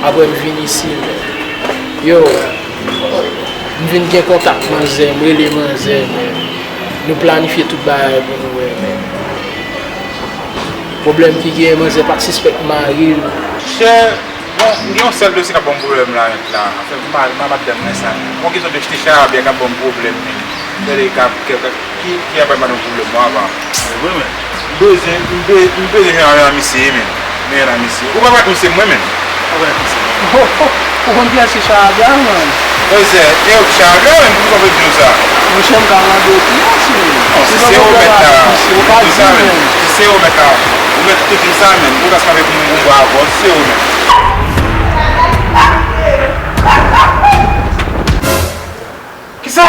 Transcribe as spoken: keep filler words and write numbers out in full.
Apre m vin isi, men. Yo, m vin gen kontak manzè, m rele manzè, men. Nou planifye tout bagay pou nou wè, men. Pwoblèm ki genyen, manzè pa t sispèk mari l. Chè, bon, m gen yon sèl dosye k ap ban m pwoblèm la, nèt la. Anfen, m pa, m pa t dan nan sa. Yon kesyon de ti charabya k ap ban m pwoblèm, men. Gade, k ap, k ap, ki, ki ap ban m pwoblèm, mwen, avan. Vre, men. M bezwen, m be-, m bezwen jwenn avè misye, men. Men, nan misye. Ou pa konn misye, mwen, men. Ou konn misye? Ou konn kiyès ki charabya, man? Monchè, e ou ki charabya, men, poukisa w vle di w sa? Monchè, m ka mande w kiyès, men. Non, si se ou mèt la, ou ka di, men. Si se ou mèt la, ou mèt tou di m sa, men. Ou ka sanble pou m konba avè w, si se ou mèt. Kisa?